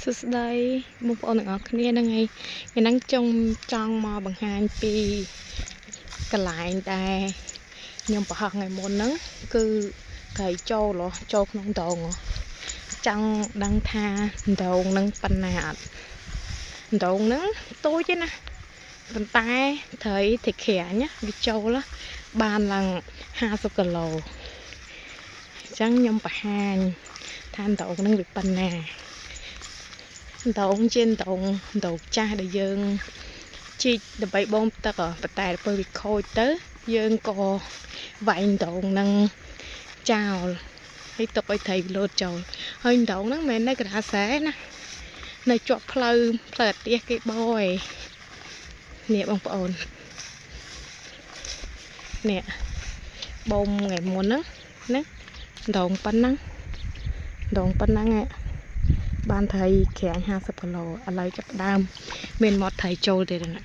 សួស្តីបងប្អូនទាំងអស់គ្នាហ្នឹងហើយថ្ងៃហ្នឹងចង់ចង់មកបង្ហាញពីកន្លែងដែលខ្ញុំបង្ហោះថ្ងៃមុនហ្នឹងគឺត្រីចូលហ៎ចូលក្នុងដងហ៎ចង់ដឹងថាដងហ្នឹងប៉ុណ្ណាអត់ដងហ្នឹងតូចទេណាប៉ុន្តែត្រីត្រីក្រាញ់ណាវាចូលហ៎បានឡើង50គីឡូអញ្ចឹងខ្ញុំបង្ហាញថាដងហ្នឹងវាប៉ុណ្ណា ដងជាដងដងចាស់ដែលយើងជីកដើម្បីបូមទឹកហ៎ប៉ុន្តែដល់ពេលវាខូចទៅយើងក៏វាយដងនឹងចោលហើយទុកឲ្យត្រីវាលោតចូលហើយដងហ្នឹងមិនមែននៅកណ្ដាលស្រែណានៅជាប់ផ្លូវផ្លូវអាទិះគេបយនេះបងប្អូននេះបូមថ្ងៃមុនហ្នឹងណាដងប៉ុណ្ណឹងដងប៉ុណ្ណឹងឯង បានត្រីក្រាញ50គីឡូឥឡូវចាប់ផ្ដើមមានមាត់ត្រីចូលទៀតណា